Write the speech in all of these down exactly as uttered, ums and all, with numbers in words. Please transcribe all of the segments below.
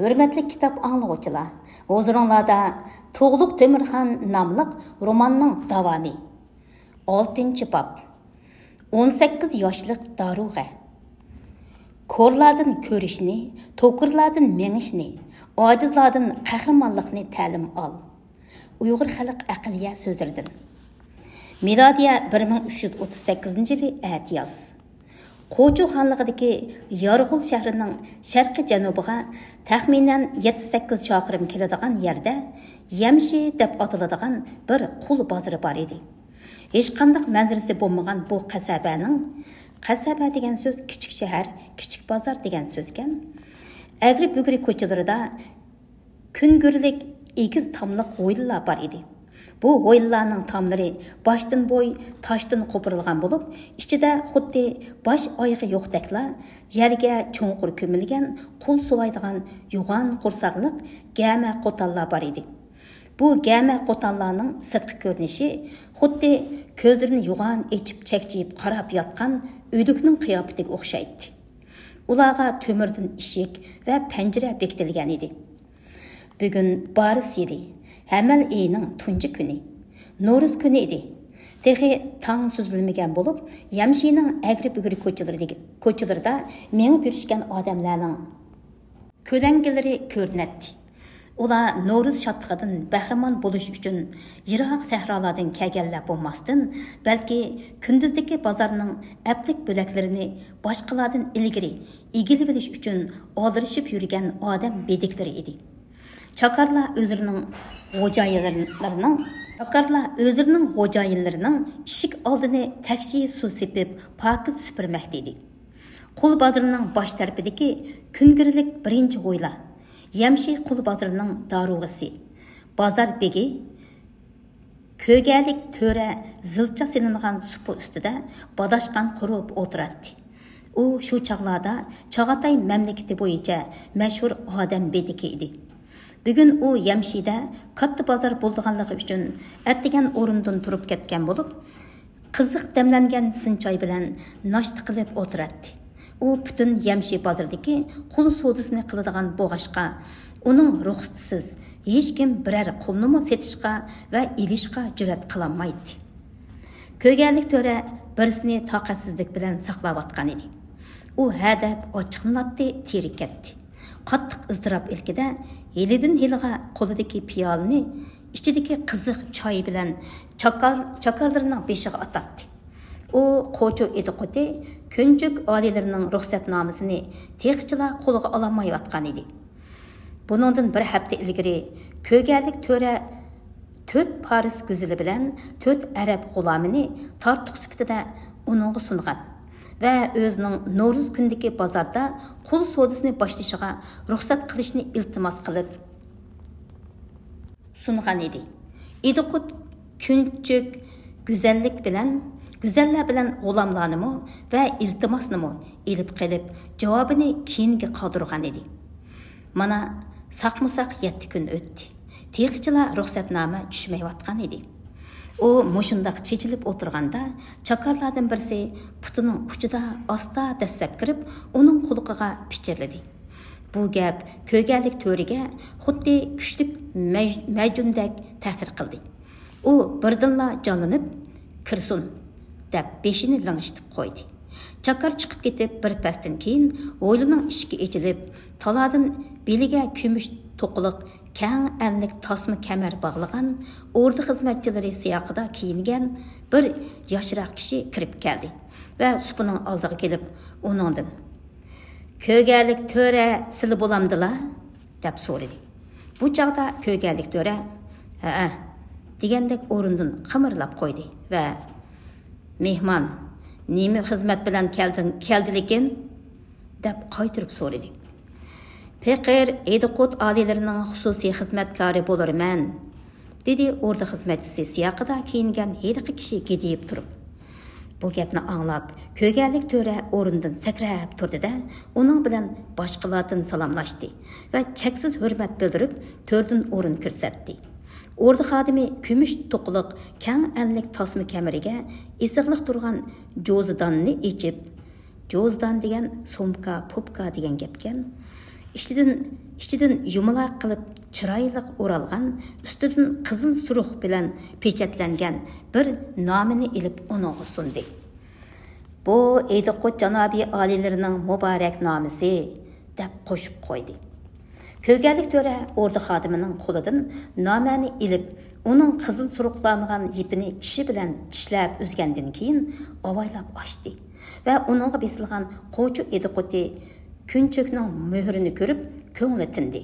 ھۆرمەتلىك كىتاب ئاڭلىغۇچىلار، ھۇزۇرۇڭلاردا تۇغلۇق تۆمۈرخان ناملىق روماننىڭ داۋامى. ئالتىنچى باب. ئون سەككىز ياشلىق دارۇغە. كورلاردىن كۆرۈشنى، توكۇرلاردىن مېڭىشنى، ئاجىزلاردىن قەھرىمانلىقنى تەلىم ئال. ئۇيغۇر خەلق ئەقلىيە سۆزلىرىدىن. مىلادىيە بىر مىڭ ئۈچ يۈز ئوتتۇز سەككىزىنچى يىلى ئەتىياز. قوچۇ خانلىقىدىكى يارغول شەھىرىنىڭ شەرقىي جەنۇبىغا تەخمىنەن يەتتە سەككىز چاقىرىم كېلىدىغان يەردە يەمشى دەپ ئاتىلىدىغان بىر قۇل بازىرى بار ئىدى. ھېچقانداق مەنزىرىسى بولمىغان بۇ قەسەبەنىڭ، قەسەبە دېگەن سۆز كىچىك شەھەر، كىچىك بازار دېگەن سۆزكەن، ئەگرى-بۈگرى كوچىلىرىدا كۈنگۈرلۈك ئېگىز تاملىق ھويلىلار بار ئىدى. بۇ ھويلىلارنىڭ تاملىرى باشتىن بوي تاشتىن قوپۇرۇلغان بولۇپ، ئىچىدە خۇددى باش ئايىغى يوقتەكلا يەرگە چوڭقۇر كۆمۈلگەن قۇل سولايدىغان يوغان قورساقلىق گەمە قوتانلار بار ئىدى. بۇ گەمە قوتانلارنىڭ سىرتقى كۆرۈنۈشى خۇددى كۆزلىرىنى يوغان ئېچىپ چەكچىيىپ قاراپ ياتقان ئۆلۈكنىڭ قىياپىتىگە ئوخشايتتى. ئۇلارغا تۆمۈردىن ئىشىك ۋە پەنجىرە بېكىتىلگەن ئىدى. بۈگۈن بارىس يىلى، ھەمەل ئېيىنىڭ تۇنجى كۈنى، نورۇز كۈنى ئىدى. تېخى تاڭ سۈزۈلمىگەن بولۇپ، يەمشىنىڭ ئەگرى-بۈگرى كوچىلىرىدىكى، كوچىلىرىدا مېڭىپ يۈرۈشكەن ئادەملەرنىڭ كۆلەڭگىلىرى كۆرۈنەتتى. ئۇلار نورۇز شادلىقىدىن بەھرىمەن بولۇش ئۈچۈن يىراق سەھرالاردىن كەلگەنلەر بولماستىن، بەلكى كۈندۈزدىكى بازارنىڭ ئەپلىك بۆلەكلىرىنى باشقىلاردىن ئىلگىرى ئىگىلىۋېلىش ئۈچۈن ئالدىرىشىپ يۈرگەن ئادەم بېدىكلىرى ئىدى. چاكارلار ئۆزلىرىنىڭ خوجايىنلىرىنىڭ، چاكارلار ئۆزلىرىنىڭ خوجايىنلىرىنىڭ ئىشىك ئالدىنى تەكشى سۇ سېپىپ، پاكىز سۈپۈرمەكتە ئىدى. قۇل بازىرىنىڭ باش تەرىپىدىكى كۈنگۈرلۈك بىرىنچى ھويلا، يەمشى قۇل بازىرىنىڭ دارۇغىسى، بازار بېگى، كۆگەلىك تۆرە زىلچا سېلىنغان سۇپا ئۈستىدە بالاشقان قۇرۇپ ئولتۇراتتى. ئۇ شۇ چاغلاردا چاغاتاي مەملىكىتى بويىچە مەشھۇر ئادەم بېدىكى ئىدى. بۈگۈن ئۇ يەمشىدە كاتتا بازار بولىدىغانلىقى ئۈچۈن، ئەتىگەن ئورنىدىن تۇرۇپ كەتكەن بولۇپ، قىزىق دەملەنگەن سىنچاي بىلەن ناشتا قىلىپ ئولتۇراتتى. ئۇ پۈتۈن يەمشى بازىرىدىكى قۇل سودىسىنى قىلىدىغان بولغاچقا، ئۇنىڭ رۇخسىتىسىز ھېچكىم بىرەر قۇلنىمۇ سېتىشقا ۋە ئېلىشقا جۈرئەت قىلالمايتتى. كۆگەنلىك تۆرە بىرسىنى تاقەتسىزلىك بىلەن ساقلاۋاتقان ئىدى. ئۇ ھەدەپ ئاچچىقلىناتتى، تېرىكەتتى. قاتتىق ئىزتىراپ ئىلكىدە ھېلىدىن ھېلىغا قولىدىكى پىيالىنى ئىچىدىكى قىزىق چاي بىلەن چاكار، چاكارلىرىنىڭ بېشىغا ئاتاتتى. ئۇ قوچۇ ئىدىقۇتى كۆنچۈك ئالىيلىرىنىڭ رۇخسەتنامىسىنى تېخىچىلا قولىغا ئالالمايۋاتقان ئىدى. بۇنىڭدىن بىر ھەپتە ئىلگىرى كۆگەنلىك تۆرە تۆت پارس گۈزىلى بىلەن تۆت ئەرەب غۇلامىنى تارتۇق سۈپىتىدە ئۇنىڭغا سۇنغان ۋە ئۆزىنىڭ نورۇز كۈنىدىكى بازاردا قۇل سودىسىنى باشلىشىغا رۇخسەت قىلىشنى ئىلتىماس قىلىپ سۇنغان ئىدى. ئىدىقۇت كۈنچۈك گۈزەللىك بىلەن، گۈزەللەر بىلەن غۇلاملارنىمۇ ۋە ئىلتىماسنىمۇ ئېلىپ قېلىپ، جاۋابىنى كېيىنگە قالدۇرغان ئىدى. مانا، ساقمۇساق يەتتە كۈن ئۆتتى. تېخىچىلا رۇخسەتنامە چۈشمەيۋاتقان ئىدى. ئۇ مۇشۇنداق چېچىلىپ ئولتۇرغاندا، چاكارلاردىن بىرسى پۇتىنىڭ ئۇچىدا ئاستا دەسسەپ كىرىپ، ئۇنىڭ قۇلىقىغا پىچىرلىدى. بۇ گەپ كۆگەنلىك تۆرىگە خۇددى كۈچلۈك مەج-، مەجۈندەك تەسىر قىلدى. ئۇ بىردىنلا جانلىنىپ، «كىرسۇن!» دەپ بېشىنى لىڭشىتىپ قويدى. چاكار چىقىپ كېتىپ بىر پەستىن كېيىن، ھويلىنىڭ ئىشىكى ئېچىلىپ، تالادىن بېلىگە كۈمۈش توقىلىق كەڭ ئەللىك تاسما كەمەر باغلىغان، ئوردا خىزمەتچىلىرى سىياقىدا كىيىنگەن بىر ياشراق كىشى كىرىپ كەلدى ۋە سۇپىنىڭ ئالدىغا كېلىپ، ئۇنىڭدىن، «كۆگەنلىك تۆرە سىلى بولامدىلا؟» دەپ سورىدى. بۇ چاغدا كۆگەنلىك تۆرە، «ھەئە» دېگەندەك ئورنىدىن قىمىرلاپ قويدى ۋە، «مېھمان، نېمە خىزمەت بىلەن كەلدىڭ، كەلدىلىكىن؟» دەپ قايتۇرۇپ سورىدى. «پېقىر ئىدىقۇت ئالىيلىرىنىڭ خۇسۇسىي خىزمەتكارى بولۇرمەن»، دېدى ئوردا خىزمەتچىسى سىياقىدا كىيىنگەن ھېلىقى كىشى گىدىيىپ تۇرۇپ. بۇ گەپنى ئاڭلاپ، كۆگەنلىك تۆرە ئورنىدىن سەكرەپ تۇردى-دە، ئۇنىڭ بىلەن باشقىلاردىن سالاملاشتى ۋە چەكسىز ھۆرمەت بىلدۈرۈپ، تۆردىن ئورۇن كۆرسەتتى. ئوردا خادىمى كۈمۈش توقىلىق كەڭ ئەللىك تاسما كەمىرىگە ئېسىقلىق تۇرغان جوزىداننى ئېچىپ، جوزىدان دېگەن سومكا، پوپكا دېگەن گەپكەن. ئىچىدىن، ئىچىدىن يۇمىلاق قىلىپ چىرايلىق ئورالغان، ئۈستىدىن قىزىل سۇرۇخ بىلەن پېچەتلەنگەن بىر نامىنى ئېلىپ ئۇنىڭغا سۇندى. «بۇ ئىدىقۇت جانابىي ئالىيلىرىنىڭ مۇبارەك نامىسى» دەپ قوشۇپ قويدى. كۆرگەنلىك تۆرە ئوردا خادىمىنىڭ قولىدىن نامەنى ئېلىپ، ئۇنىڭ قىزىل سۇرۇقلانغان يىپىنى چىشى بىلەن چىشلەپ ئۈزگەندىن كېيىن، ئاۋايلاپ ئاچتى ۋە ئۇنىڭغا بېسىلغان قوچۇ ئىدىقۇتى كۈنچۆكنىڭ مۆھرىنى كۆرۈپ، كۆڭلى تىندى.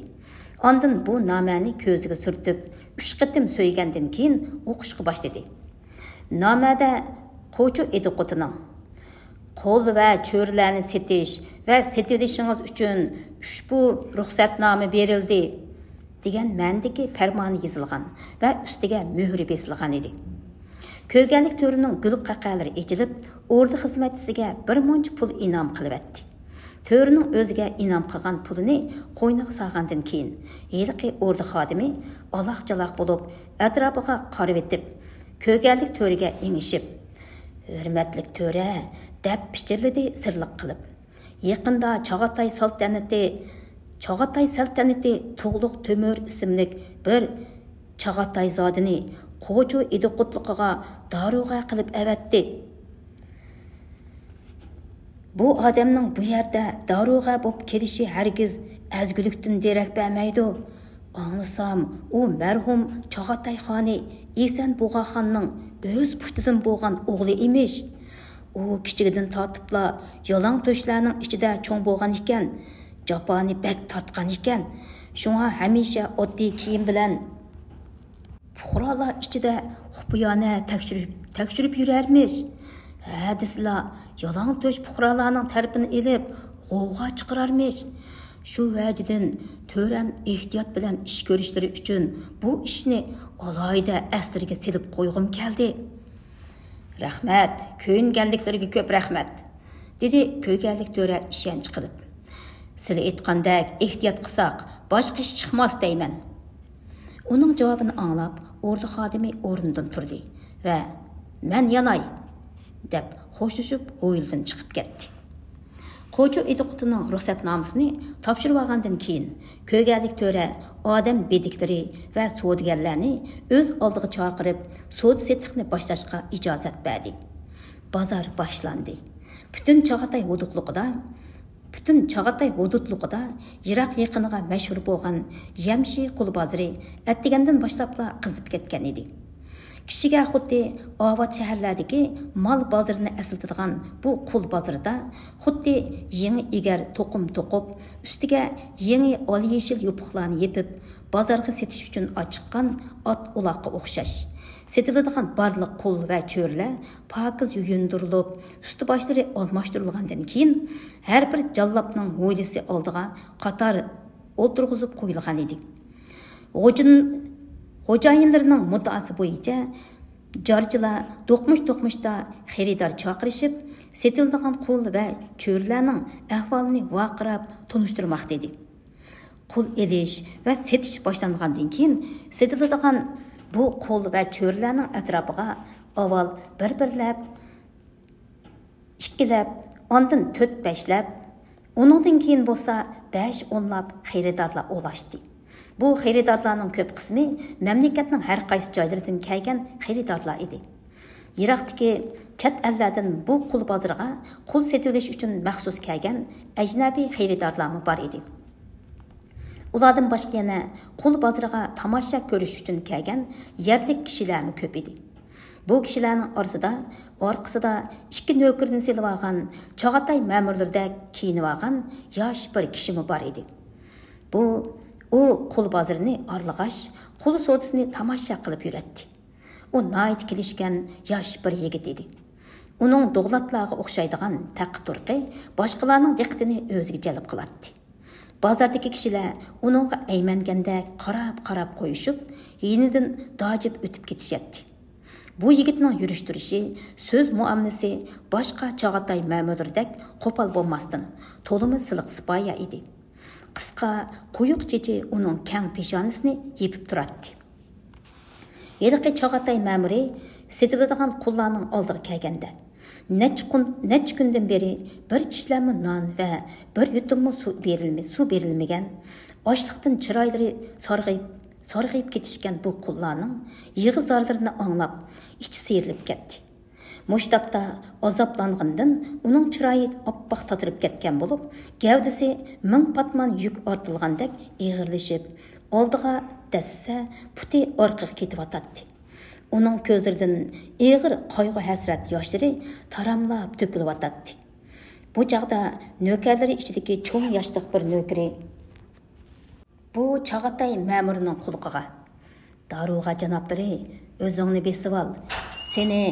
ئاندىن بۇ نامەنى كۆزىگە سۈرتۈپ، ئۈچ قېتىم سۆيگەندىن كېيىن ئوقۇشقا باشلىدى. نامەدە قوچۇ ئىدىقۇتىنىڭ «قۇل ۋە چۆرىلەرنى سېتىش ۋە سېتىۋېلىشىڭىز ئۈچۈن ئۇشبۇ رۇخسەتنامە بېرىلدى» دېگەن مەنىدىكى پەرمانى يېزىلغان ۋە ئۈستىگە مۆھرى بېسىلغان ئىدى. كۆرگەنلىك تۆرىنىڭ گۈل قەقەلىرى ئېچىلىپ، ئوردا خىزمەتچىسىگە بىر مۇنچە پۇل ئىنئام قىلىۋەتتى. تۆرىنىڭ ئۆزىگە ئىنئام قىلغان پۇلىنى قوينىغا سالغاندىن كېيىن، ھېلىقى ئوردا خادىمى ئالاق-چالاق بولۇپ، ئەتراپىغا قارىۋېتىپ، كۆرگەنلىك تۆرىگە ئېڭىشىپ، «ھۆرمەتلىك تۆرە» دەپ پىچىرلىدى سىرلىق قىلىپ. «يېقىندا چاغاتاي سەلتەنىتى، چاغاتاي سەلتەنىتى تۇغلۇق تۆمۈر ئىسىملىك بىر چاغاتايزادىنى قوچۇ ئىدىقۇتلۇقىغا دارۇغە قىلىپ ئەۋەتتى. بۇ ئادەمنىڭ بۇ يەردە دارۇغە بولۇپ كېلىشى ھەرگىز ئەزگۈلۈكتىن دېرەك بەرمەيدۇ. ئاڭلىسام، ئۇ مەرھۇم چاغاتاي خانى ئېسەن بۇغاخاننىڭ ئۆز پۇشتىدىن بولغان ئوغلى ئىمىش. ئۇ كىچىكىدىن تارتىپلا يالاڭ تۆشلەرنىڭ ئىچىدە چوڭ بولغان ئىكەن، جاپانى بەك تارتقان ئىكەن. شۇڭا ھەمىشە ئاددىي كىيىم بىلەن پۇقرالار ئىچىدە خۇپىيانە تەكشۈرۈپ، تەكشۈرۈپ يۈرەرمىش. ھە دېسىلا، يالاڭ تۆش پۇقرالارنىڭ تەرىپىنى ئېلىپ، غوۋغا چىقىرارمىش. شۇ ۋەجىدىن تۆرەم ئېھتىيات بىلەن ئىش كۆرۈشلىرى ئۈچۈن بۇ ئىشنى ئالاھىدە ئەسلىرىگە سېلىپ قويغۇم كەلدى.» «رەھمەت، كۆيۈنگەنلىكلىرىگە كۆپ رەھمەت»، دېدى كۆرگەنلىك تۆرە ئىشەنچ قىلىپ. «سىلى ئېيتقاندەك ئېھتىيات قىلساق، باشقا ئىش چىقماس دەيمەن.» ئۇنىڭ جاۋابىنى ئاڭلاپ، ئوردا خادىمى ئورنىدىن تۇردى ۋە «مەن ياناي» دەپ خوشلىشىپ، ھويلىدىن چىقىپ كەتتى. قوچۇ ئىدىقۇتىنىڭ رۇخسەتنامىسىنى تاپشۇرۇۋالغاندىن كېيىن، كۆرگەنلىك تۆرە ئادەم بېدىكلىرى ۋە سودىگەرلەرنى ئۆز ئالدىغا چاقىرىپ، سودا سېتىقنى باشلاشقا ئىجازەت بەردى. بازار باشلاندى. پۈتۈن چاغاتاي ھودۇقلۇقىدا، پۈتۈن چاغاتاي ھودۇدلۇقىدا يىراق يېقىنىغا مەشھۇر بولغان يەمشى قۇل بازىرى ئەتىگەندىن باشلاپلا قىزىپ كەتكەن ئىدى. كىشىگە خۇددى ئاۋات شەھەرلەردىكى مال بازىرىنى ئەسلىتىدىغان بۇ قۇل بازىرىدا خۇددى يېڭى ئېگەر توقۇم توقۇپ، ئۈستىگە يېڭى ئال يېشىل يوپۇقلارنى يېپىپ، بازارغا سېتىش ئۈچۈن ئاچىققان ئات ئۇلاققا ئوخشاش، سېتىلىدىغان بارلىق قۇل ۋە چۆرىلەر پاكىز يۇيۇندۇرۇلۇپ، ئۈستى باشلىرى ئالماشتۇرۇلغاندىن كېيىن، ھەر بىر جاللاپنىڭ ھويلىسى ئالدىغا قاتار ئولتۇرغۇزۇپ قويۇلغان ئىدى. خوجىن-، خوجايىنلىرىنىڭ مۇددىئاسى بويىچە، جارچىلار دوقمۇش-دوقمۇشتا خېرىدار چاقىرىشىپ، سېتىلىدىغان قۇل ۋە چۆرىلەرنىڭ ئەھۋالىنى ۋارقىراپ تونۇشتۇرماقتا ئىدى. قۇل ئېلىش ۋە سېتىش باشلانغاندىن كېيىن، سېتىلىدىغان بۇ قۇل ۋە چۆرىلەرنىڭ ئەتراپىغا ئاۋۋال بىر-بىرلەپ، ئىككىلەپ، ئاندىن تۆت-بەشلەپ، ئۇنىڭدىن كېيىن بولسا بەش-ئونلاپ خېرىدارلار ئولاشتى. بۇ خېرىدارلارنىڭ كۆپ قىسمى مەملىكەتنىڭ ھەر قايسى جايلىرىدىن كەلگەن خېرىدارلار ئىدى. يىراقتىكى چەت ئەللەردىن بۇ قۇل بازىرىغا قۇل سېتىۋېلىش ئۈچۈن مەخسۇس كەلگەن ئەجنەبىي خېرىدارلارمۇ بار ئىدى. ئۇلاردىن باشقا يەنە قۇل بازىرىغا تاماشا كۆرۈش ئۈچۈن كەلگەن يەرلىك كىشىلەرمۇ كۆپ ئىدى. بۇ كىشىلەرنىڭ ئارىسىدا، ئارقىسىدا ئىككى نۆكىرىنى سېلىۋالغان، چاغاتاي مەمۇرلىرىدەك كىيىنىۋالغان ياش بىر كىشىمۇ بار ئىدى. بۇ، ئۇ قۇل بازىرىنى ئارىلىغاچ، قۇل سودىسىنى تاماشا قىلىپ يۈرەتتى. ئۇ ناھايىتى كېلىشكەن ياش بىر يىگىت ئىدى. ئۇنىڭ دوغلاتلارغا ئوخشايدىغان تەقى-تۇرقى باشقىلارنىڭ دىققىتىنى ئۆزىگە جەلپ قىلاتتى. بازاردىكى كىشىلەر ئۇنىڭغا ئەيمەنگەندەك قاراپ-قاراپ قويۇشۇپ، يېنىدىن داجىپ ئۆتۈپ كېتىشەتتى. بۇ يىگىتنىڭ يۈرۈش-تۇرۇشى، سۆز مۇئامىلىسى باشقا چاغاتاي مەمۇرلىرىدەك قوپال بولماستىن، تولىمۇ سىلىق-سىپايە ئىدى. قىسقا، قويۇق چېچى ئۇنىڭ كەڭ پېشانىسىنى يېپىپ تۇراتتى. ھېلىقى چاغاتاي مەمۇرى سېتىلىدىغان قۇللارنىڭ ئالدىغا كەلگەندە، نەچچە كۈن، نەچچە كۈندىن بېرى بىر چىشلەممۇ نان ۋە بىر يۇتۇممۇ سۇ بېرىلمە-، سۇ بېرىلمىگەن، ئاچلىقتىن چىرايلىرى سارغىيىپ، سارغىيىپ كېتىشكەن بۇ قۇللارنىڭ يىغا-زارلىرىنى ئاڭلاپ، ئىچى سىيرىلىپ كەتتى. مۇشۇ تاپتا ئازابلانغىنىدىن ئۇنىڭ چىرايى ئاپئاق تاتىرىپ كەتكەن بولۇپ، گەۋدىسى مىڭ پاتمان يۈك ئارتىلغاندەك ئېغىرلىشىپ، ئالدىغا دەسسە، پۇتى ئارقىغا كېتىۋاتاتتى. ئۇنىڭ كۆزلىرىدىن ئېغىر قايغۇ-ھەسرەت ياشلىرى تاراملاپ تۆكۈلۈۋاتاتتى. بۇ چاغدا نۆكەرلىرى ئىچىدىكى چوڭ ياشلىق بىر نۆكىرى بۇ چاغاتاي مەمۇرنىڭ قۇلىقىغا، «دارۇغا جانابلىرى، ئۆزۈڭنى بېسىۋال. سېنى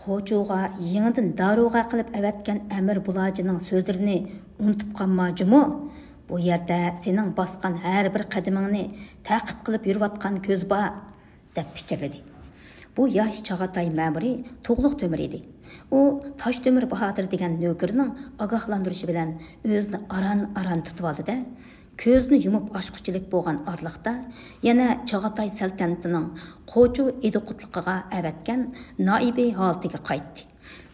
قوچۇغا يېڭىدىن دارۇغا قىلىپ ئەۋەتكەن ئەمىر بۇلاجىنىڭ سۆزلىرىنى ئۇنتۇپ قالما جۇمۇ. بۇ يەردە سېنىڭ باسقان ھەر بىر قەدىمىڭنى تەقىپ قىلىپ يۈرۈۋاتقان كۆز بار.» دەپ پىچىرلىدى. بۇ ياش چاغاتاي مەمۇرى تۇغلۇق تۆمۈر ئىدى. ئۇ تاش تۆمۈر باھادىر دېگەن نۆكىرىنىڭ ئاگاھلاندۇرۇشى بىلەن ئۆزىنى ئاران-ئاران تۇتۇۋالدى-دە، كۆزىنى يۇمۇپ ئاچقۇچىلىك بولغان ئارىلىقتا يەنە چاغاتاي سەلتەنىتىنىڭ قوچۇ ئىدىقۇتلۇقىغا ئەۋەتكەن نائىبى ھالىتىگە قايتتى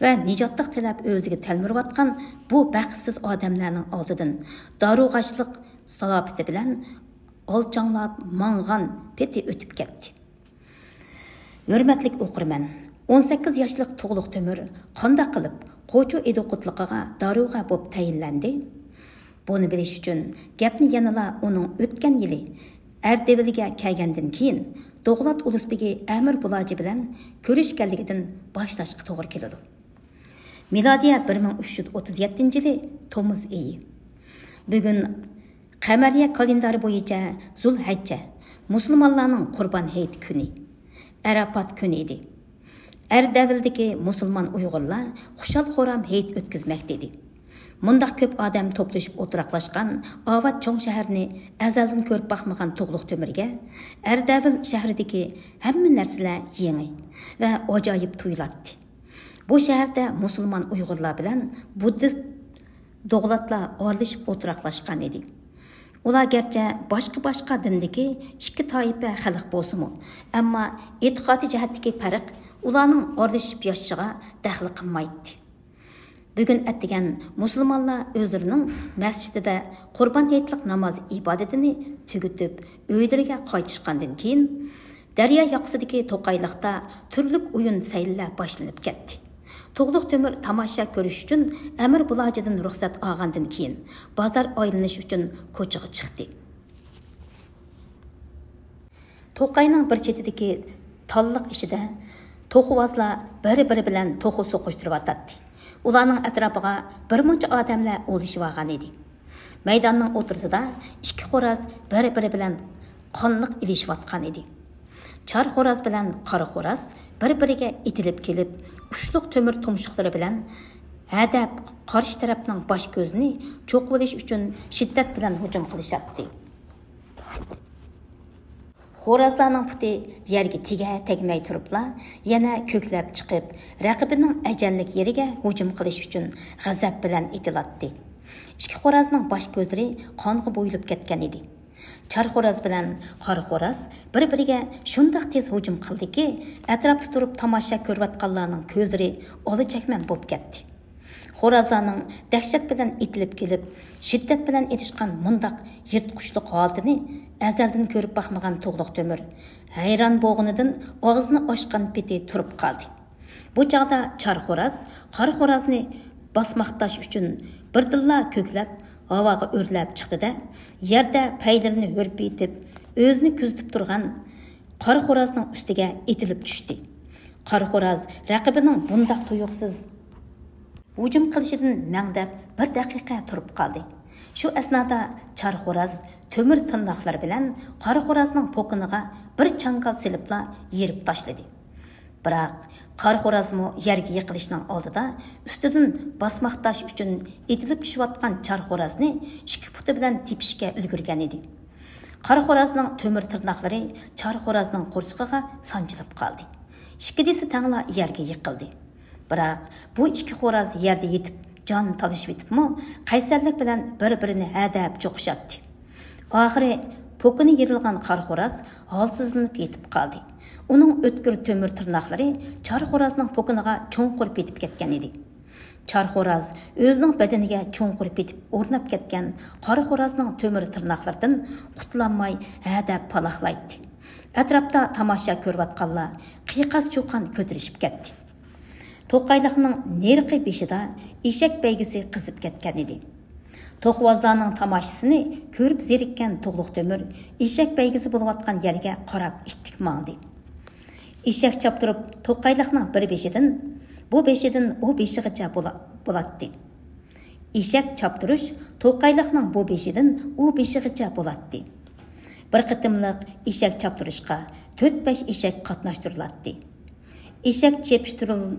ۋە نىجاتلىق تىلەپ ئۆزىگە تەلمۈرۈۋاتقان بۇ بەختسىز ئادەملەرنىڭ ئالدىدىن دارۇغاچلىق سالاپىتى بىلەن ئالچاڭلاپ ماڭغان پېتى ئۆتۈپ كەتتى. ھۆرمەتلىك ئوقۇرمەن، ئون سەككىز ياشلىق تۇغلۇق تۆمۈر قانداق قىلىپ قوچۇ ئىدىقۇتلۇقىغا دارۇغا بولۇپ تەيىنلەندى؟ بۇنى بىلىش ئۈچۈن گەپنى يەنىلا ئۇنىڭ ئۆتكەن يىلى ئەردېۋىلگە كەلگەندىن كېيىن دوغلات ئۇلۇسبېگى ئەمىر بۇلاجى بىلەن كۆرۈشكەنلىكىدىن باشلاشقا توغرا كېلىدۇ. مىلادىيە بىر مىڭ ئۈچ يۈز ئوتتۇز يەتتىنچى يىلى تومۇز ئېيى. بۈگۈن قەمەرىيە كالېندارى بويىچە زۇلھەججە، مۇسۇلمانلارنىڭ قۇربان ھېيت كۈنى، ئەرەپات كۈنى ئىدى. ئەردەۋىلدىكى مۇسۇلمان ئۇيغۇرلار خۇشال-خۇرام ھېيت ئۆتكۈزمەكتە ئىدى. مۇنداق كۆپ ئادەم توپلىشىپ ئولتۇراقلاشقان ئاۋات چوڭ شەھەرنى ئەزەلدىن كۆرۈپ باقمىغان تۇغلۇق تۆمۈرگە ئەردەۋىل شەھىرىدىكى ھەممە نەرسىلەر يېڭى ۋە ئاجايىپ تۇيۇلاتتى. بۇ شەھەردە مۇسۇلمان ئۇيغۇرلار بىلەن بۇددىست دوغلاتلار ئارىلىشىپ ئولتۇراقلاشقان ئىدى. ئۇلار گەرچە باشقا-باشقا دىندىكى ئىككى تائىپە خەلق بولسىمۇ، ئەمما ئېتىقادىي جەھەتتىكى پەرق ئۇلارنىڭ ئارىلىشىپ ياشىشىغا دەخلى قىلمايتتى. بۈگۈن ئەتىگەن مۇسۇلمانلار ئۆزلىرىنىڭ مەسچىتىدە قۇربان ھېيتلىق ناماز ئىبادىتىنى تۈگىتىپ، ئۆيلىرىگە قايتىشقاندىن كېيىن، دەريا ياقىسىدىكى توقايلىقتا تۈرلۈك ئويۇن سەيلىلەر باشلىنىپ كەتتى. تۇغلۇق تۆمۈر تاماشا كۆرۈش ئۈچۈن ئەمىر بۇلاجىدىن رۇخسەت ئالغاندىن كېيىن، بازار ئايلىنىش ئۈچۈن كوچىغا چىقتى. توقاينىڭ بىر چېتىدىكى تاللىق ئىچىدە توخۇۋازلار بىرى-بىرى بىلەن توخۇ سوقۇشتۇرۇۋاتاتتى. ئۇلارنىڭ ئەتراپىغا بىر مۇنچە ئادەملەر ئولىشىۋالغان ئىدى. مەيداننىڭ ئوتتۇرىسىدا ئىككى خوراز بىر-بىرى بىلەن قانلىق ئېلىشىۋاتقان ئىدى. چار خوراز بىلەن قارا خوراز بىر-بىرىگە ئېتىلىپ كېلىپ، ئۇچلۇق تۆمۈر تۇمشۇقلىرى بىلەن ھەدەپ قارشى تەرەپنىڭ باش كۆزىنى چوقۇۋېلىش ئۈچۈن شىددەت بىلەن ھۇجۇم قىلىشاتتى. خورازلارنىڭ پۇتى يەرگە تېگە تەگمەي تۇرۇپلا، يەنە كۆكلەپ چىقىپ، رەقىبىنىڭ ئەجەللىك يېرىگە ھۇجۇم قىلىش ئۈچۈن غەزەپ بىلەن ئېتىلاتتى. ئىككى خورازنىڭ باش كۆزلىرى قانغا بويىلىپ كەتكەن ئىدى. چار خوراز بىلەن قارا خوراز بىر-بىرىگە شۇنداق تېز ھۇجۇم قىلدىكى، ئەتراپتا تۇرۇپ تاماشا كۆرۈۋاتقانلارنىڭ كۆزلىرى ئالا چەكمەن بوپ كەتتى. خورازلارنىڭ دەھشەت بىلەن ئېتىلىپ كېلىپ، شىددەت بىلەن ئېتىشقان مۇنداق يىرتقۇچلۇق ھالىتىنى ئەزەلدىن كۆرۈپ باقمىغان تۇغلۇق تۆمۈر ھەيران بولغىنىدىن ئاغزىنى ئاچقان پېتى تۇرۇپ قالدى. بۇ چاغدا چار خوراز قارا خورازنى باسماقداش ئۈچۈن بىردىنلا كۆكلەپ، ھاۋاغا ئۆرلەپ چىقتى-دە، يەردە پەيلىرىنى ھۈرپىيتىپ، ئۆزىنى كۆزىتىپ تۇرغان قارا خورازنىڭ ئۈستىگە ئېتىلىپ چۈشتى. قارا خوراز رەقىبىنىڭ بۇنداق تۇيۇقسىز ھۇجۇم قىلىشىدىن مەڭدەپ بىر دەقىقە تۇرۇپ قالدى. شۇ ئەسنادا چار خوراز تۆمۈر تىرناقلىرى بىلەن قارا خورازنىڭ پوقىنىغا بىر چاڭگال سېلىپلا يېرىپ تاشلىدى. بىراق، قارا خورازمۇ يەرگە يىقىلىشنىڭ ئالدىدا ئۈستىدىن باسماقداش ئۈچۈن ئېتىلىپ چۈشۈۋاتقان چار خورازنى ئىككى پۇتى بىلەن تېپىشكە ئۈلگۈرگەن ئىدى. قارا خورازنىڭ تۆمۈر تىرناقلىرى چار خورازنىڭ قورسىقىغا سانجىلىپ قالدى. ئىككىلىسى تەڭلا يەرگە يىقىلدى. بىراق، بۇ ئىككى خوراز يەردە يېتىپ جان تالىشىۋېتىپمۇ، قەيسەرلىك بىلەن بىر-بىرىنى ھەدەپ چوقۇشاتتى. ئاخىرى پوكىنى يېرىلغان قارا خوراز ھالسىزلىنىپ يېتىپ قالدى. ئۇنىڭ ئۆتكۈر تۆمۈر تىرناقلىرى چار خورازنىڭ پوكىنىغا چوڭقۇر پېتىپ كەتكەن ئىدى. چار خوراز ئۆزىنىڭ بەدىنىگە چوڭقۇر پېتىپ ئورناپ كەتكەن قارا خورازنىڭ تۆمۈر تىرناقلىرىدىن قۇتۇلالماي ھەدەپ پالاقلايتتى. ئەتراپتا تاماشا كۆرۈۋاتقانلار قىيقاس-چۇقان كۆتۈرۈشۈپ كەتتى. توقايلىقنىڭ نېرىقى بېشىدا ئېشەك بەيگىسى قىزىپ كەتكەن ئىدى. توخۇۋازلارنىڭ تاماشىسىنى كۆرۈپ زېرىككەن تۇغلۇق تۆمۈر ئېشەك بەيگىسى بولۇۋاتقان يەرگە قاراپ ئىتتىك ماڭدى. ئېشەك چاپتۇرۇپ توقايلىقنىڭ بىر بېشىدىن بۇ بېشىدىن ئۇ بېشىغىچە بولا-، بولاتتى. ئېشەك چاپتۇرۇش توقايلىقنىڭ بۇ بېشىدىن ئۇ بېشىغىچە بولاتتى. بىر قېتىملىق ئېشەك چاپتۇرۇشقا تۆت-بەش ئېشەك قاتناشتۇرۇلاتتى. ئېشەك چېپىشتۇرۇل-،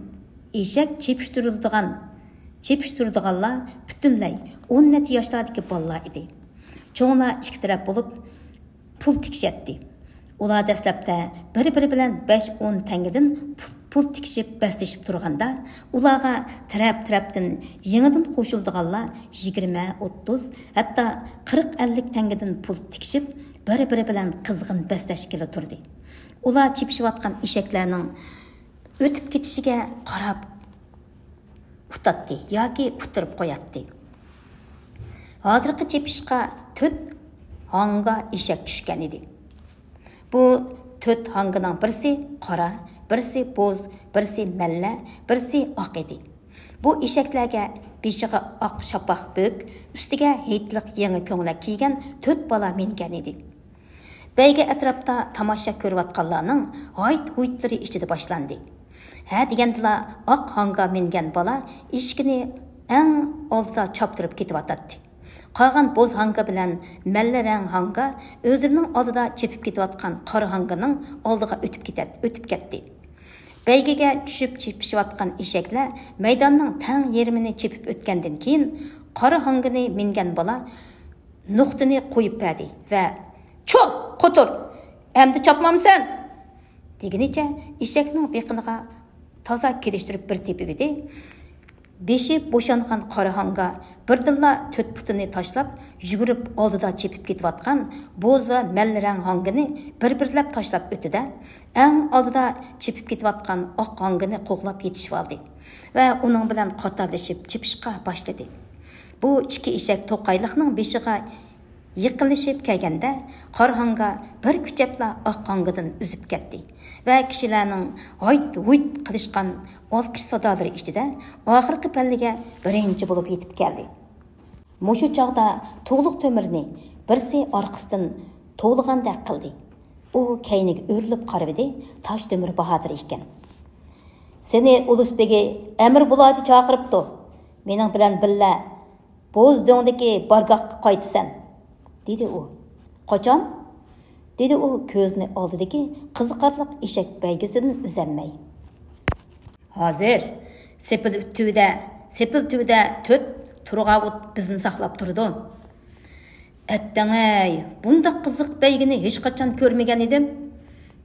ئېشەك چېپىشتۇرۇلىدىغان، چېپىشتۇرىدىغانلار پۈتۈنلەي ئون نەچچە ياشلاردىكى بالىلار ئىدى. چوڭلار ئىككى تەرەپ بولۇپ، پۇل تىكىشەتتى. ئۇلار دەسلەپتە بىر-بىرى بىلەن بەش-ئون تەڭگىدىن پۇل، پۇل تىكىشىپ بەسلىشىپ تۇرغاندا، ئۇلارغا تەرەپ-تەرەپتىن يېڭىدىن قوشۇلىدىغانلار يىگىرمە، ئوتتۇز، ھەتتا قىرىق-ئەللىك تەڭگىدىن پۇل تىكىشىپ، بىر-بىرى بىلەن قىزغىن بەسلەشكىلى تۇردى. ئۇلار چېپىشىۋاتقان ئېشەكلەرنىڭ ئۆتۈپ كېتىشىگە قاراپ ئۇتاتتى ياكى ئۇتتۇرۇپ قوياتتى. ھازىرقى چېپىشقا تۆت ھاڭگا ئېشەك چۈشكەن ئىدى. بۇ تۆت ھاڭگىنىڭ بىرسى قارا، بىرسى بوز، بىرسى مەللە، بىرسى ئاق ئىدى. بۇ ئېشەكلەرگە بېشىغا ئاق شاپاق بۆك، ئۈستىگە ھېيتلىق يېڭى كۆڭلەك كىيگەن تۆت بالا مىنگەن ئىدى. بەيگە ئەتراپتا تاماشا كۆرۈۋاتقانلارنىڭ ھايت-ھۇيتلىرى ئىچىدە باشلاندى. ھە دېگەندىلا ئاق ھاڭگا مىنگەن بالا ئېشىكىنى ئەڭ ئالدىدا چاپتۇرۇپ كېتىۋاتاتتى. قالغان بوز ھاڭگا بىلەن مەللە رەڭ ھاڭگا ئۆزلىرىنىڭ ئالدىدا چېپىپ كېتىۋاتقان قارا ھاڭگىنىڭ ئالدىغا ئۆتۈپ كېتەت-، ئۆتۈپ كەتتى. بەيگىگە چۈشۈپ چېپىشىۋاتقان ئېشەكلەر مەيداننىڭ تەڭ يېرىمىنى چېپىپ ئۆتكەندىن كېيىن، قارا ھاڭگىنى مىنگەن بالا نۇقتىنى قويۇپ بەردى ۋە، «چۇھ، قوتۇر! ئەمدى چاپمامسەن؟» دېگىنىچە ئېشەكنىڭ بېقىنىغا تازا كېلىشتۈرۈپ بىر تېپىۋىدى. بېشى بوشانغان قارا ھاڭگا بىردىنلا تۆت پۇتىنى تاشلاپ، يۈگۈرۈپ ئالدىدا چېپىپ كېتىۋاتقان بوز ۋە مەللە رەڭ ھاڭگىنى بىر-بىرلەپ تاشلاپ ئۆتتى-دە، ئەڭ ئالدىدا چېپىپ كېتىۋاتقان ئاق ھاڭگىنى قوغلاپ يېتىشىۋالدى ۋە ئۇنىڭ بىلەن قاتارلىشىپ چېپىشقا باشلىدى. بۇ ئىككى ئېشەك توقايلىقنىڭ بېشىغا يېقىنلىشىپ كەلگەندە، قارا ھاڭگا بىر كۈچەپلا ئاق ھاڭگىدىن ئۈزۈپ كەتتى ۋە كىشىلەرنىڭ ھايت-ھۇيت قىلىشقان ئالقىش سادالىرى ئىچىدە ئاخىرقى پەللىگە بىرىنچى بولۇپ يېتىپ كەلدى. مۇشۇ چاغدا تۇغلۇق تۆمۈرنى بىرسى ئارقىسىدىن توۋلىغاندەك قىلدى. ئۇ كەينىگە ئۆرۈلۈپ قارىۋىدى، تاش تۆمۈر باھادىر ئىكەن. «سېنى ئۇلۇس بېگى ئەمىر بۇلاجى چاقىرىپتۇ. مېنىڭ بىلەن بىللە بوزدۆڭدىكى بارگاھقا قايتىسەن»، دېدى ئۇ. «قاچان؟» دېدى ئۇ كۆزىنى ئالدىدىكى قىزىقارلىق ئېشەك بەيگىسىدىن ئۈزەلمەي. «ھازىر سېپىل تۈۋىدە، سېپىل تۈۋىدە تۆت تۇرغاۋۇت بىزنى ساقلاپ تۇرىدۇ.» «ئەتتەڭەي، بۇنداق قىزىق بەيگىنى ھېچقاچان كۆرمىگەن ئىدىم»،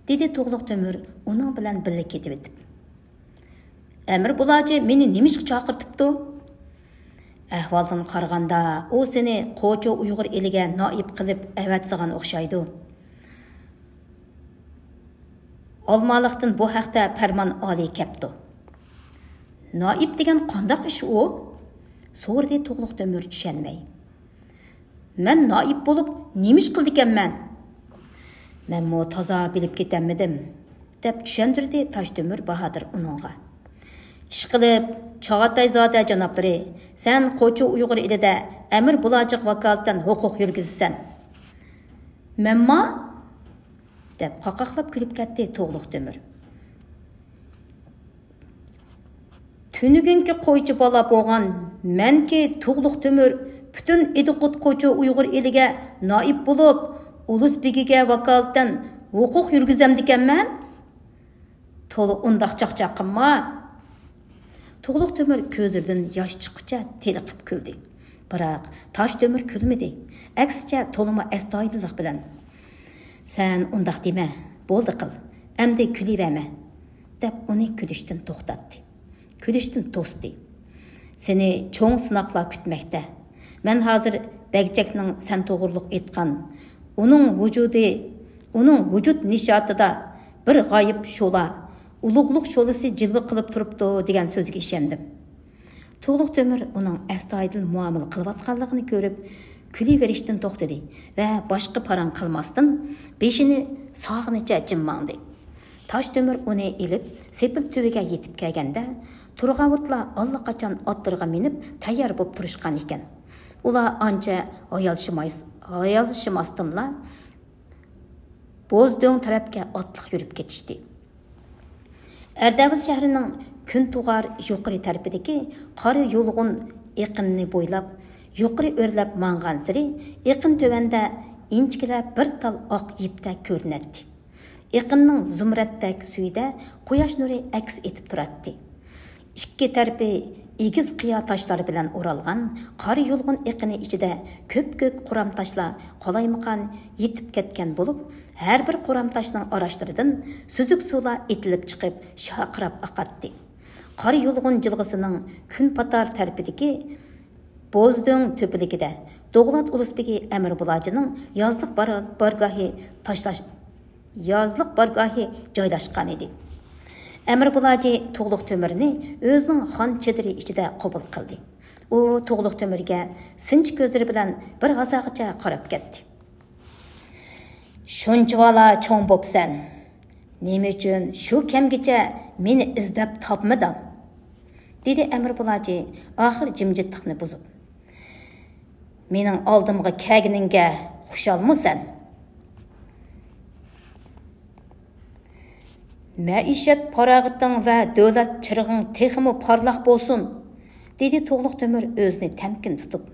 دېدى تۇغلۇق تۆمۈر ئۇنىڭ بىلەن بىللە كېتىۋېتىپ. «ئەمىر بۇلاجى مېنى نېمىشقا چاقىرتىپتۇ؟» «ئەھۋالدىن قارىغاندا، ئۇ سېنى قوچۇ ئۇيغۇر ئېلىگە نائىب قىلىپ ئەۋەتىدىغان ئوخشايدۇ. ئالمالىقتىن بۇ ھەقتە پەرمان ئالىي كەپتۇ.» «نائىب دېگەن قانداق ئىش ئۇ؟» سورىدى تۇغلۇق تۆمۈر چۈشەنمەي. «مەن نائىب بولۇپ نېمە ئىش قىلىدىكەنمەن؟» «مەنمۇ تازا بىلىپ كېتەلمىدىم»، دەپ چۈشەندۈردى تاش تۆمۈر باھادىر ئۇنىڭغا. «ئىشقىلىپ، چاغاتاي زادە جانابلىرى، سەن قوچۇ ئۇيغۇر ئېلىدە ئەمىر بۇلاجىغا ۋاكالىتەن ھوقۇق يۈرگۈزىسەن.» «مەنما؟» دەپ قاقاقلاپ كۈلۈپ كەتتى تۇغلۇق تۆمۈر. «تۈنۈگۈنكى قويچى بالا بولغان مەنكى تۇغلۇق تۆمۈر پۈتۈن ئىدىقۇت قوچۇ ئۇيغۇر ئېلىگە نائىب بولۇپ، ئۇلۇس بېگىگە ۋاكالىتەن ھوقۇق يۈرگۈزەمدىكەنمەن؟ تولا ئۇنداق چاقچاق قىلما.» تۇغلۇق تۆمۈر كۆزلىرىدىن ياش چىققۇچە تېلىقىپ كۈلدى. بىراق تاش تۆمۈر كۈلمىدى. ئەكسىچە تولىمۇ ئەستايىدىللىق بىلەن، «سەن ئۇنداق دېمە، بولدى قىل، ئەمدى كۈلۈۋەرمە» دەپ ئۇنى كۈلۈشتىن توختاتتى. كۈلۈشتىن توستى. «سېنى چوڭ سىناقلار كۈتمەكتە. مەن ھازىر بەگچەكنىڭ سەن توغرۇلۇق ئېيتقان ئۇنىڭ ۋۇجۇدى، ئۇنىڭ ۋۇجۇد نىشاتىدا بىر غايىب شولا، ئۇلۇغلۇق شولىسى جىلۋە قىلىپ تۇرۇپتۇ دېگەن سۆزىگە ئىشەندىم. تۇغلۇق تۆمۈر ئۇنىڭ ئەستايىدىل مۇئامىلە قىلىۋاتقانلىقىنى كۆرۈپ، كۈلۈۋېرىشتىن توختىدى ۋە باشقا پاراڭ قىلماستىن، بېشىنى ساغىنىچە جىم ماڭدى. تاش تۆمۈر ئۇنى ئېلىپ، سېپىل تۈۋىگە يېتىپ كەلگەندە، تۇرغاۋۇتلار ئاللىقاچان ئاتلىرىغا مىنىپ، تەييار بولۇپ تۇرۇشقان ئىكەن. ئۇلار ئانچە ھايالشىماي-، ھايالشىماستىنلا، بوزدۆڭ تەرەپكە ئاتلىق يۈرۈپ كېتىشتى. ئەردەۋىل شەھىرىنىڭ كۈنتۇغار يۇقىرى تەرىپىدىكى قارا يۇلغۇن ئېقىننى بويلاپ، يۇقىرى ئۆرلەپ ماڭغانسېرى، ئېقىن تۆۋەندە ئىنچىكىلە بىر تال ئاق يىپتەك كۆرۈنەتتى. ئېقىننىڭ زۇمرەتتەك سۈيىدە قۇياش نۇرى ئەكس ئېتىپ تۇراتتى. ئىككى تەرىپى ئېگىز قىيا تاشلار بىلەن ئورالغان قارا يۇلغۇن ئېقىنى ئىچىدە كۆپكۆك قۇرام تاشلار قالايمىقان يېتىپ كەتكەن بولۇپ، ھەر بىر قۇرام تاشنىڭ ئاراشلىرىدىن سۈزۈك سۇلار ئېتىلىپ چىقىپ، شارقىراپ ئاقاتتى. قارا يۇلغۇن جىلغىسىنىڭ كۈنپاتار تەرىپىدىكى بوزدۆڭ تۆپىلىكىدە دوغلات ئۇلۇس بېگى ئەمىر بۇلاجىنىڭ يازلىق بار-، بارگاھى تاشلاش-، يازلىق بارگاھى جايلاشقان ئىدى. ئەمىر بۇلاجى تۇغلۇق تۆمۈرنى ئۆزىنىڭ خان چېدىرى ئىچىدە قوبۇل قىلدى. ئۇ تۇغلۇق تۆمۈرگە سىنچى كۆزلىرى بىلەن بىر ھازاغىچە قاراپ كەتتى. شۇنچىۋالا چوڭ بوپسەن. نېمە ئۈچۈن شۇ كەمگىچە مېنى ئىزدەپ تاپمىدىڭ؟ دېدى ئەمىر بۇلاجى ئاخىر جىمجىتلىقنى بۇزۇپ. مېنىڭ ئالدىمغا كەلگىنىڭگە خۇشالمۇسەن؟ مەئىشەت پاراغىتىڭ ۋە دۆلەت چىرىغىڭ تېخىمۇ پارلاق بولسۇن، دېدى تۇغلۇق تۆمۈر ئۆزىنى تەمكىن تۇتۇپ.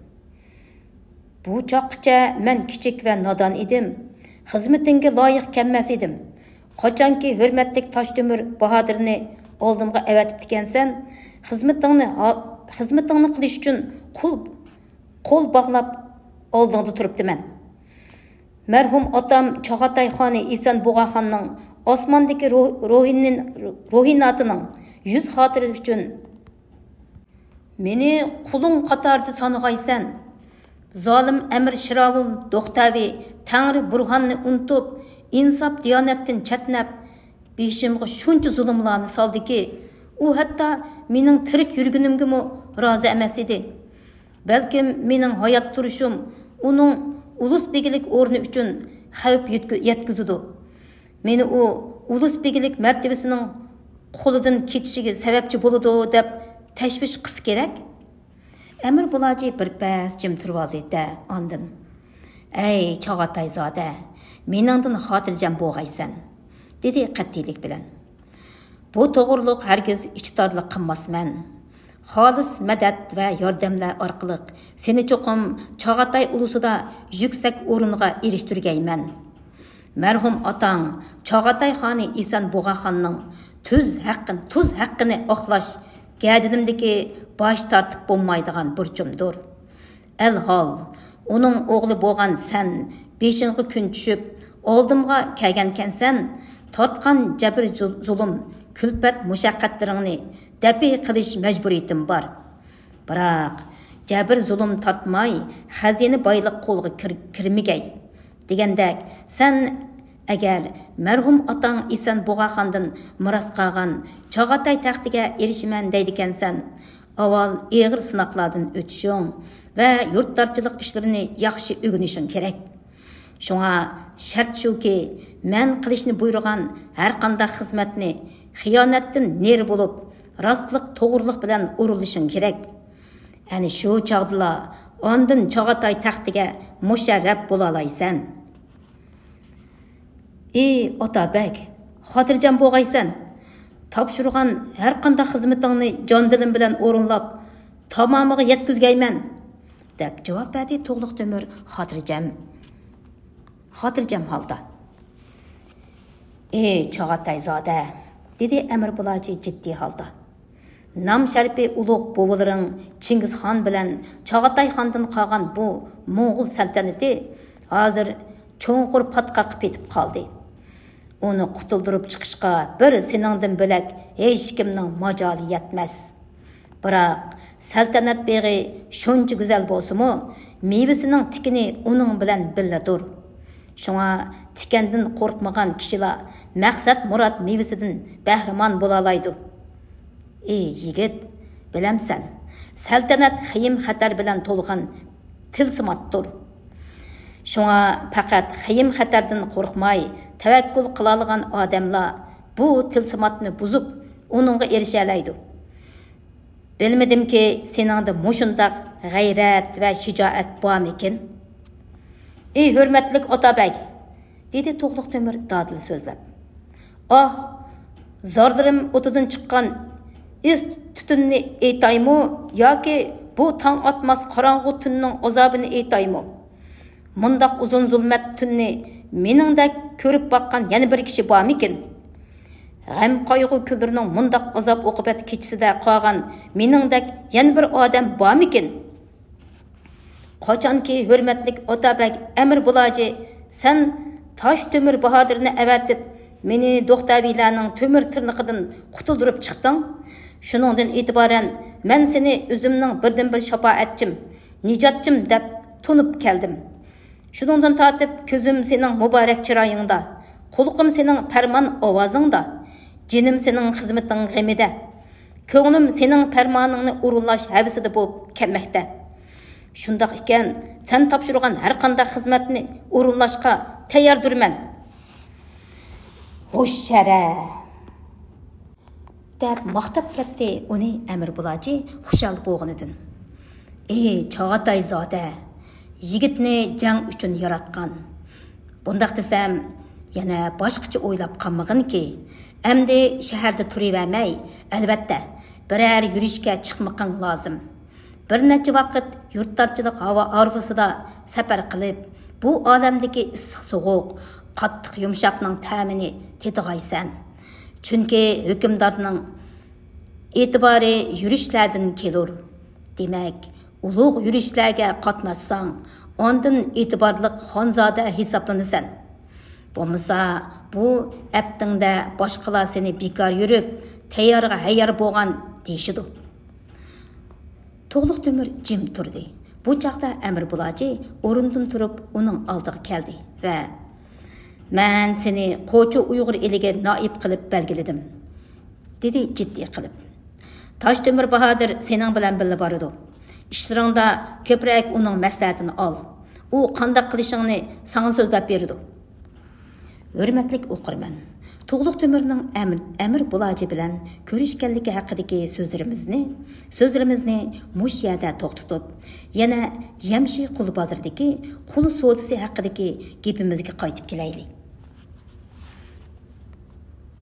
بۇ چاغقىچە مەن كىچىك ۋە نادان ئىدىم. خىزمىتىڭگە لايىق كەلمەس ئىدىم. قاچانكى ھۆرمەتلىك تاشتۆمۈر باھادىرنى ئالدىمغا ئەۋەتىپتىكەنسەن، خىزمىتىڭنى ھا-، خىزمىتىڭنى قىلىش ئۈچۈن قول، قول باغلاپ ئالدىڭدا تۇرۇپتىمەن. مەرھۇم ئاتام چاغاتاي خانى ئېسەن بۇغاخاننىڭ ئاسماندىكى روھ-، روھىنى-، روھىناتىنىڭ يۈز خاتىرە ئۈچۈن مېنى قۇلۇڭ قاتارىدا سانىغايسەن. زالىم ئەمىر شىراۋۇل دوختەۋى تەڭرى بۇرھاننى ئۇنتۇپ، ئىنساپ دىيانەتتىن چەتنەپ، بېشىمغا شۇنچە زۇلۇملارنى سالدىكى، ئۇ ھەتتا مېنىڭ تىرىك يۈرگىنىمگىمۇ رازى ئەمەس ئىدى. بەلكىم مېنىڭ ھايات تۇرۇشۇم ئۇنىڭ ئۇلۇس بېگىلىك ئورنى ئۈچۈن خەۋپ يەتكۈ-، يەتكۈزىدۇ. مېنى ئۇ ئۇلۇس بېگىلىك مەرتىۋىسىنىڭ قولىدىن كېتىشىگە سەۋەبچى بولىدۇ دەپ تەشۋىش قىلسا كېرەك. ئەمىر بۇلاجى بىر پەس جىم تۇرۇۋالدى-دە، ئاندىن، ئەي چاغاتاي زادە، مېنىڭدىن خاتىرجەم بولغايسەن، دېدى قەتئىيلىك بىلەن. بۇ توغرۇلۇق ھەرگىز ئىچى تارلىق قىلماسمەن. خالىس مەدەت ۋە ياردەملەر ئارقىلىق سېنى چوقۇم چاغاتاي ئۇلۇسىدا يۈكسەك ئورۇنغا ئېرىشتۈرگەيمەن. مەرھۇم ئاتاڭ چاغاتاي خانى ئېسەن بۇغاخاننىڭ تۈز ھەققىنى، تۇز ھەققىنى ئاقلاش گەدىنىمدىكى باش تارتىپ بولمايدىغان بۇرچۇمدۇر. ئەلھال، ئۇنىڭ ئوغلى بولغان سەن بېشىڭغا كۈن چۈشۈپ، ئالدىمغا كەلگەنكەنسەن، تارتقان جەبىر زۇ-، زۇلۇم، كۈلپەت مۇشەققەتلىرىڭنى دەپئى قىلىش مەجبۇرىيىتىم بار. بىراق، جەبىر زۇلۇم تارتماي، خەزىنە بايلىق قولغا كىر-، كىرمىگەي. دېگەندەك، سەن ئەگەر مەرھۇم ئاتاڭ ئېسەن بۇغاخاندىن مىراس قالغان چاغاتاي تەختىگە ئېرىشىمەن دەيدىكەنسەن، ئاۋۋال ئېغىر سىناقلاردىن ئۆتۈشۈڭ ۋە يۇرتدارچىلىق ئىشلىرىنى ياخشى ئۆگىنىشىڭ كېرەك. شۇڭا شەرت شۇكى، مەن قىلىشنى بۇيرۇغان ھەرقانداق خىزمەتنى خىيانەتتىن نېرى بولۇپ، راستلىق، توغرىلىق بىلەن ئورۇنلىشىڭ كېرەك. ئەنە شۇ چاغدىلا ئاندىن چاغاتاي تەختىگە مۇشەررەپ بولالايسەن. ئى ئاتا بەگ، خاتىرجەم بولغايسەن. تاپشۇرغان ھەرقانداق خىزمىتىڭنى جان-دىلىم بىلەن ئورۇنلاپ، تامامىغا يەتكۈزگەيمەن، دەپ جاۋاب بەردى تۇغلۇق تۆمۈر خاتىرجەم، خاتىرجەم ھالدا. ئى چاغاتاي زادە، دېدى ئەمىر بۇلاجى جىددىي ھالدا. نام شەرىپى ئۇلۇغ بوۋىلىرىڭ چىڭگىزخان بىلەن چاغاتاي خاندىن قالغان بۇ موڭغۇل سەلتەنىتى ھازىر چوڭقۇر پاتقاققا پېتىپ قالدى. ئۇنى قۇتۇلدۇرۇپ چىقىشقا بىر سېنىڭدىن بۆلەك ھېچكىمنىڭ ماجالى يەتمەس. بىراق، سەلتەنەت بېغى شۇنچە گۈزەل بولسىمۇ، مېۋىسىنىڭ تىكىنى ئۇنىڭ بىلەن بىللىدۇر. شۇڭا تىكەندىن قورقمىغان كىشىلا مەقسەت مۇراد مېۋىسىدىن بەھرىمەن بولالايدۇ. ئى يىگىت، بىلەمسەن، سەلتەنەت خېيىم خەتەر بىلەن تولغان تىلسىماتتۇر. شۇڭا پەقەت خېيىم خەتەردىن قورقماي تەۋەككۈل قىلالىغان ئادەملا بۇ تىلسىماتنى بۇزۇپ، ئۇنىڭغا ئېرىشەلەيدۇ. بىلمىدىمكى، سېنىڭدە مۇشۇنداق غەيرەت ۋە شىجائەت بارمىكىن؟ ئى ھۆرمەتلىك ئاتابەگ، دېدى تۇغلۇق تۆمۈر دادىل سۆزلەپ. ئاھ، زارلىرىم ئوتىدىن چىققان ئىس تۈتۈننى ئېيتايمۇ ياكى بۇ تاڭ ئاتماس قاراڭغۇ تۈننىڭ ئازابىنى ئېيتايمۇ؟ مۇنداق ئۇزۇن زۇلمەت تۈننى مېنىڭدەك كۆرۈپ باققان يەنە بىر كىشى بارمىكىن؟ غەم قايغۇ كۈنلىرىنىڭ مۇنداق ئازاب ئوقۇبەت كېچىسىدە قالغان مېنىڭدەك يەنە بىر ئادەم بارمىكىن؟ قاچانكى ھۆرمەتلىك ئاتابەگ ئەمىر بۇلاجى، سەن تاش تۆمۈر باھادىرنى ئەۋەتىپ، مېنى دوختەۋىلەرنىڭ تۆمۈر تىرنىقىدىن قۇتۇلدۇرۇپ چىقتىڭ. شۇنىڭدىن ئېتىبارەن مەن سېنى ئۆزۈمنىڭ بىردىنبىر شاپائەتچىم، نىجاتچىم دەپ تونۇپ كەلدىم. شۇنىڭدىن تارتىپ كۆزۈم سېنىڭ مۇبارەك چىرايىڭدا، قۇلىقىم سېنىڭ پەرمان ئاۋازىڭدا، جېنىم سېنىڭ خىزمىتىڭ غېمىدە، كۆڭلۈم سېنىڭ پەرمانىڭنى ئورۇنلاش ھەۋىسىدە بولۇپ كەلمەكتە. شۇنداق ئىكەن، سەن تاپشۇرغان ھەر قانداق خىزمەتنى ئورۇنلاشقا تەيياردۇرمەن. ھوششەرە! دەپ ماختاپ كەتتى ئۇنى ئەمىر بۇلاجى خۇشال بولغىنىدىن. ئى چاغاتاي زادە، يىگىتنى جەڭ ئۈچۈن ياراتقان. بۇنداق دېسەم، يەنە باشقىچە ئويلاپ قالمىغىنكى، ئەمدى شەھەردە تۇرۇۋەرمەي، ئەلۋەتتە، بىرەر يۈرۈشكە چىقمىقىڭ لازىم. بىر نەچچە ۋاقىت يۇرتدارچىلىق ھاۋا ھارۋىسىدا سەپەر قىلىپ، بۇ ئالەمدىكى ئىسسىق سوغۇق، قاتتىق يۇمشاقنىڭ تەمىنى تېتىغايسەن. چۈنكى ھۆكۈمدارنىڭ ئېتىبارى يۈرۈشلەردىن كېلۇر. دېمەك، ئۇلۇغ يۈرۈشلەرگە قاتناشساڭ، ئاندىن ئېتىبارلىق خانزادە ھېسابلىنىسەن. بولمىسا، بۇ ئەپتىڭدە باشقىلار سېنى بىكار يۈرۈپ، تەييارغا ھەييار بولغان دېيىشىدۇ. تۇغلۇق تۆمۈر جىم تۇردى. بۇ چاغدا ئەمىر بۇلاجى ئورنىدىن تۇرۇپ ئۇنىڭ ئالدىغا كەلدى ۋە، مەن سېنى قوچۇ ئۇيغۇر ئېلىگە نائىب قىلىپ بەلگىلىدىم، دېدى جىددىي قىلىپ. تاش تۆمۈر باھادىر سېنىڭ بىلەن بىللە بارىدۇ. ئىشلىرىڭدا كۆپرەك ئۇنىڭ مەسلىھەتىنى ئال. ئۇ قانداق قىلىشىڭنى ساڭا سۆزلەپ بېرىدۇ. ھۆرمەتلىك ئوقۇرمەن، تۇغلۇق تۆمۈرنىڭ ئەمىر، ئەمىر بۇلاجى بىلەن كۆرۈشكەنلىكى ھەققىدىكى سۆزلىرىمىزنى، سۆزلىرىمىزنى مۇشۇ يەردە توختىتىپ، يەنە يەمشى قۇل بازىرىدىكى قۇل سودىسى ھەققىدىكى گېپىمىزگە قايتىپ كېلەيلى.